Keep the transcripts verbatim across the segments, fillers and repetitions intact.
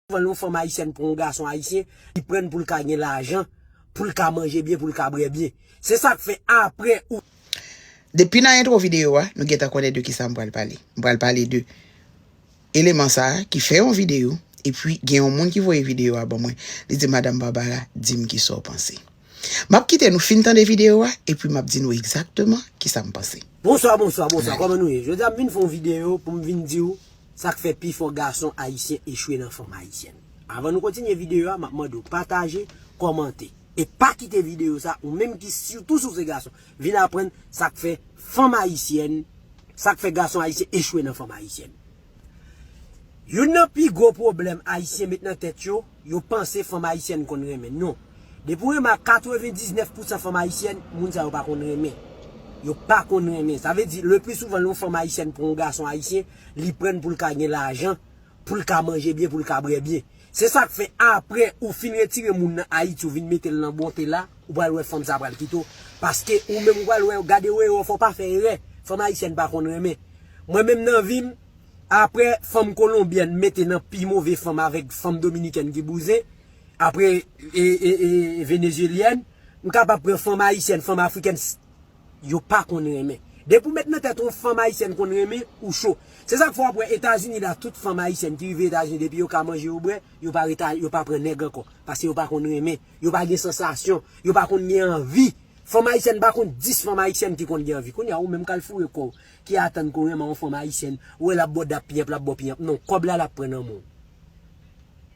Souvan lè yon fanm ayisyèn pran yon gason ayisyen, li pran l pou l ka gen lajan, pou l ka manje byen, pou l ka bwè byen. Se sa k fè apre ou Depi nan entwo videyo a, nou gentan konnen de kisa m pral pale. M pral pale de eleman sa a ki fè yon videyo, epi gen yon moun ki voye videyo a ban mwen. Li di, "Madam Barbara, di m kisa w panse." M ap kite nou fin tande videyo a, epi m ap di nou egzakteman kisa m panse. Bonswa, bonswa, bonswa. Kòman nou ye? Jodi a, m vin fè yon videyo pou m vin di w sa k fè pifò gason ayisyen echwe nan fanm ayisyèn. Avan nou kontinye videyo a, m ap mande w pataje, kòmante. E pa kite videyo sa, ou menm ki sitou si w se gason, vin aprann sa k fè fanm ayisyèn, sa k fè gason ayisyen echwe nan fanm ayisyèn. Youn nan pi gwo pwoblèm ayisyen met nan tèt yo, yo panse fanm ayisyèn konn renmen. Non. Depi w renmen a katrevendiznèf pousan fanm ayisyèn, moun sa yo pa konn renmen. Yo pa konn renmen. Sa vle di, le pli souvan, lè yon fanm ayisyèn pran yon gason ayisyen, li pran l pou l ka gen lajan, pou l ka manje byen, pou l ka bwè byen. Se sa k fè, apre ou fin retire moun nan Ayiti, ou vin mete l nan bonte la, ou pral wè fanm sa pral kite w. Paske ou menm ou pral wè, gade w erè, fò w pa fè erè. Fanm ayisyèn pa konn renmen. Mwen menm nan vi m, apre fanm kolonbyèn mete nan pi move fanm avèk fanm dominikèn ki bouzen, apre e, e, e, venezyelyèn, m kapab pran fanm ayisyèn, fanm afrikèn, s- yo pa konn renmen. Depi w met nan tèt ou fanm ayisyèn konn renmen, ou cho. Se sa k fè w ap wè Etazini la, tout fanm ayisyèn ki rive Etazini, depi yo ka manje, yo bwè, yo pa reta, yo pa pran nèg ankò. Paske yo pa konn renmen, yo pa gen sansasyon, yo pa konn gen anvi. Fanm ayisyèn pa konn dis fanm ayisyèn ki konn gen anvi. Kounye a, ou menm k al foure kò w, ki atann ke w renmen yon fanm ayisyèn, ou wè l ap ba w dap piyanp, l ap ba w piyanp. Non, kòb la l ap pran nan men w.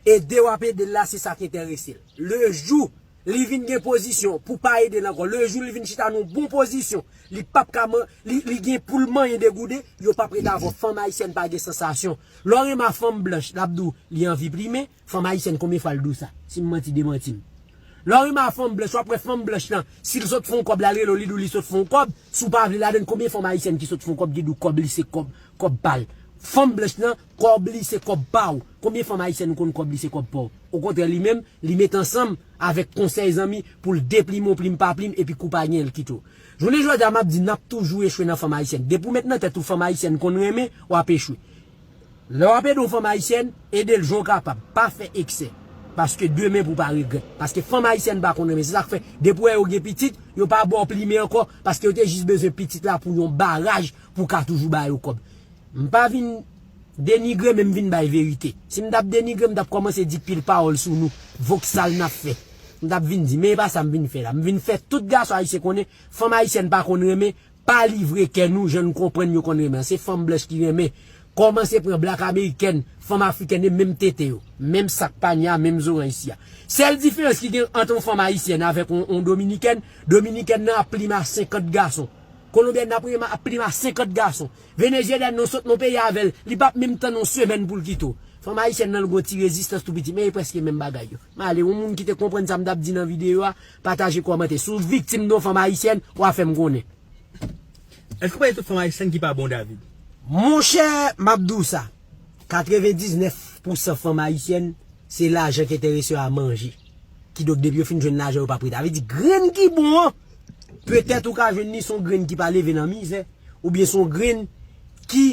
Ede w ap ede l la, se sa k enterese l. Le jou li vin gen pozisyon pou pa ede l ankò, le jou li vin chita nan yon bon pozisyon, li p ap ka man-, li, li gen pou l manyen degouden, yo p ap ret avè w. Fanm ayisyèn pa gen sansasyon. Lè w renmen a fanm blanch, l ap di w li anvi plimen. Fanm ayisyèn, konbyen fwa l di w sa? Si m manti, demanti m. Lè w renmen a fanm blanch, w ap wè fanm blanch lan, si l sot fè yon kòb, l al rele w, li di w li sot fè yon kòb. Si w pa vle ladann, konbyen fanm ayisyèn ki sot fè yon kòb, ki di w kòb li se kòb, kòb pa l? Fanm blanch lan, kòb li se kòb pa w. Konbyen fanm ayisyèn ou konn kòb li se kòb pa w? Okontrè, li menm, li met ansanm avèk konsèy zanmi pou l deplimen w plim pa plim epi kou pa gen l kite w. Jounen jodi a, m ap di, n ap toujou echwe nan fanm ayisyèn. Depi w met nan tèt ou fanm ayisyèn konn renmen, w ap echwe. Lè w ap ede yon fanm ayisyèn, ede l jan w kapab. Pa fè eksè. Paske demen pou w pa regrèt. Paske fanm ayisyèn pa konn renmen. Se sa k fè, depi w wè yo gen pitit, yo pa ba w plimen ankò, paske yo te jis bezwen pitit la pou yon baraj pou w ka toujou ba yo kòb. M pa vin denigre, men m vin bay verite. Si m t ap denigre, m t ap kòmanse di pil pawòl sou nou, voksal n ap fè. M t ap vin di, men e pa sa m vin fè la. M vin fè tout gason ayisyen konnen, fanm ayisyèn pa konn renmen, pa livre kè nou, jan n konprann yo konn renmen an. Se fanm blanch ki renmen. Kòmanse pran blak amerikèn, fanm afrikèn e menm tete yo. Menm sak panye a, menm zoranj si a. Sèl diferans ki gen ant yon fanm ayisyèn avèk yon, yon dominikèn, dominikèn nan ap plimen a senkant gason. Kolonbyèn nan ap plimen a, ap plimen a senkant gason. Venezyelyèn nan sot nan peyi avè l, li p ap menm tann yon semèn pou l kite w. Fanm ayisyèn nan l gon ti rezistans tou piti, men e prèske menm bagay yo. M ale, yon moun ki te konprann sa m t ap di nan videyo a, pataje, kòmante. Si w viktim de yon fanm ayisyèn, w a fè m konnen. Èske w panse tout fanm ayisyèn ki pa bon, David? Monchè, m ap di w sa. Katrevendiznèf pousan fanm ayisyèn, se lajan ki enterese yo a manje. Kidonk, depi yo fin jwenn lajan, yo p ap rete. Sa vle di, grenn ki bon an, petèt ou ka jwenn li se yon grenn ki pa leve nan mizè, oubyen se yon grenn ki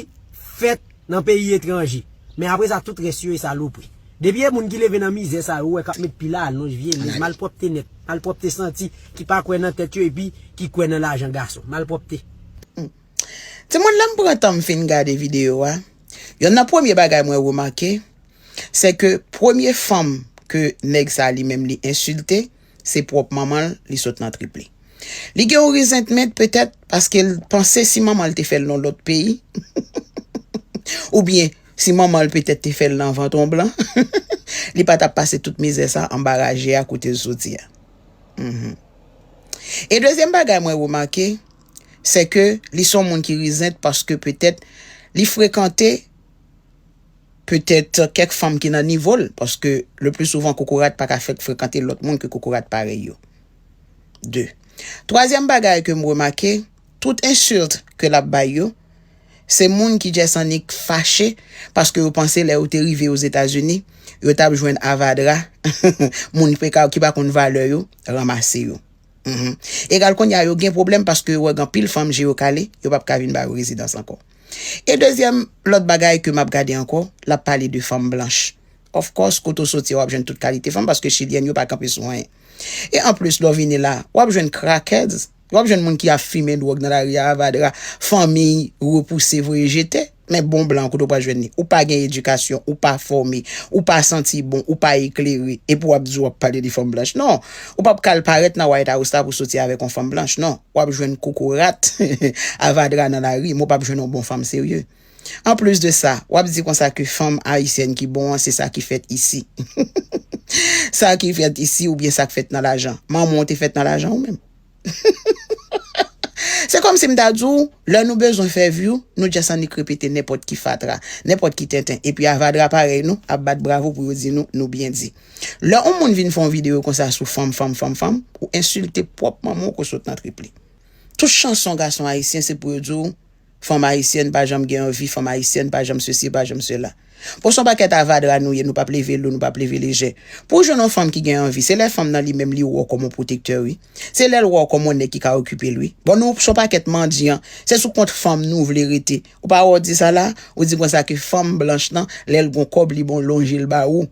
fèt nan peyi etranje. Men apre sa, tout rès yo e salopri. Depi e moun ki leve nan mizè sa yo, ou wè k ap met pil alonj, vye linj, malpwòpte nèt, malpwòpte santi, ki pa kwè nan tèt yo epi ki kwè nan lajan gason. Malpwòpte. Timoun, lè m pran tan m fin gade videyo a, yonn nan premye bagay mwen remake, se ke premye fanm ke nèg sa li menm li ensilte, se pwòp manman l, li sot nan trip li. Li gen yon resentment petèt paske l panse si manman l te fè l nan lòt peyi, oubyen si manman l petèt te fè l nan vant yon blan, li pa t ap pase tout mizè sa anba raje a kote l soti a. Mhm. E dezyèm bagay mwen remake, se ke li se yon moun ki resent paske petèt li frekante petèt kèk fanm ki nan nivo l, paske le pli souvan kokorat pa ka fèk frekante lòt moun ke kokorat parèy yo. De. Twazyèm bagay ke m remake, tout ensilt ke l ap bay yo, se moun ki just annik fache paske yo panse lè yo te rive Ozetazini, yo t ap jwenn avadra, moun ki pa konn valè yo, ranmase yo. Mhm. Egal kounye a, yo gen pwoblèm paske yo wè gen anpil fanm je yo kale, yo p ap ka vin ba yo rezidans ankò. E dezyèm, lòt bagay ke m ap gade ankò, l ap pale de fanm blanch. Of course, kote w soti a, w ap jwenn tout kalite fanm, paske chilyèn yo pa kanpe sou anyen. E anplis, lè w vini la, w ap jwenn crackheads, w ap jwenn moun ki ap fimen dwòg nan lari a, avadra, fanmiy repouse, voye jete. Men bon blan, kote w pral jwenn li? Ou pa gen edikasyon, ou pa fòme, ou pa santi bon, ou pa eklere, epi w ap di w ap pale de fanm blanch. Non, ou p ap ka al parèt nan White House la pou soti avèk yon fanm blanch. Non, w ap jwenn kokorat, avadra nan lari, men w p ap jwenn yon bon fanm serye. Anplis de sa, w ap di konsa ke fanm ayisyèn ki bon an, se sa ki fèt isi. Sa ki fèt isi oubyen sa k fèt nan lajan. Manman w te fèt nan lajan ou menm? Se kòmsi m ta di w, lè nou bezwen fè view, nou just annik repete nenpòt ki fatra, nenpòt ki tenten. Epi avadra parèy nou ap bat bravo pou yo di nou, nou byen di. Lè yon moun vin fè yon videyo konsa sou fanm, fanm, fanm, fanm, ou ensilte pwòp manman w ke w sot nan trip li. Tout chanson gason ayisyen se pou yo di w, fanm ayisyèn pa janm gen anvi, fanm ayisyèn pa janm sesi, pa janm sela. Bon, se yon pakèt avadra nou ye, nou p ap leve lou, nou p ap leve lejè. Pou w jwenn yon fanm ki gen anvi, se lè fanm nan li menm li wè w kòm yon pwotektè, wi. Se lè l wè w kòm yon nèg ki ka okipe l, wi. Bon, nou se yon pakèt mandyan, se sou kont fanm nou vle rete. Ou pa wè w di sa la? Ou di konsa ke fanm blanch lan, lè l gon kòb, li bon lonje l ba ou.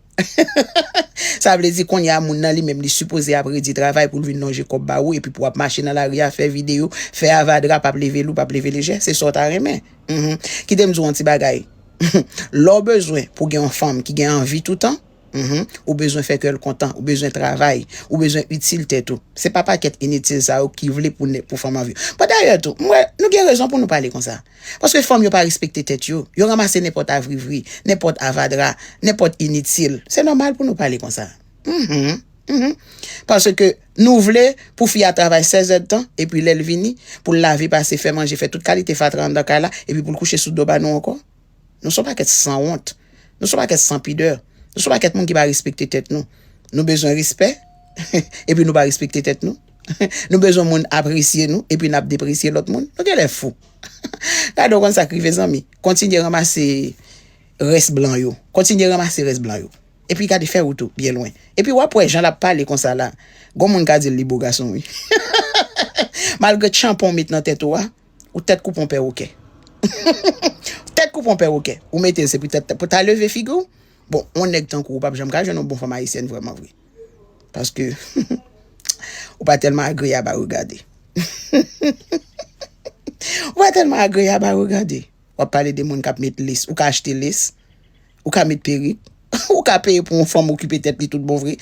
Sa vle di kounye a moun nan li menm li sipoze ap redi travay pou l vin lonje kòb ba ou, epi pou w ap mache nan lari a, fè videyo, fè avadra, p ap leve lou, p ap leve lejè, se sa w ta renmen. Mhm. Kite m di w yon ti bagay. Lè w bezwen pou gen yon fanm ki gen anvi toutan, mhm, ou bezwen fè kè l kontan, ou bezwen travay, ou bezwen itil tèt ou. Se pa pakèt initil sa yo ki vle pou, pou fanm anvi. Bon, dayè tou, m wè, nou gen rezon pou nou pale konsa. Paske fanm yo pa respekte tèt yo. Yo ranmase nenpòt avrivri, nenpòt avadra, nenpòt initil. Se nòmal pou nou pale konsa. Mhm, mhm. Paske nou vle pou fi a travay sèz èdtan, epi lè l vini, pou l lave, pase, fè manje, fè tout kalite fatra anndan kay la, epi pou l kouche sou do ba nou ankò. Nou se yon pakèt sanwont. Nou se yon pakèt san pidè. Nou se yon pakèt moun ki pa respekte tèt nou. Nou bezwen respè, epi nou pa respekte tèt nou. Nou bezwen moun apresye nou, epi n ap depresye lòt moun. Nou genlè fou. Gade w konn sa k rive, zanmi. Kontinye ranmase rès blan yo. Kontinye ranmase rès blan yo. Epi gade, fè wout ou byen lwen. Epi w ap wè jan l ap pale konsa la. Gon moun ka di l li bo gason, wi. Malgre tchanpan w met nan tèt ou a, ou tèt koupe yon pèwokè. Tèt koupe yon pèwokè. Ou mete l se pou tèt, pou ta leve figi w. Bon, yon nèg tankou w, ou p ap janm ka jwenn yon bon fanm ayisyèn vrèman vre. Paske ou pa tèlman agreyab a regade. Ou pa tèlman agreyab a regade. W ap pale de moun k ap met lès. Ou ka achte lès. Ou ka met perik. Ou ka peye pou yon fanm okipe tèt li tout bon vre.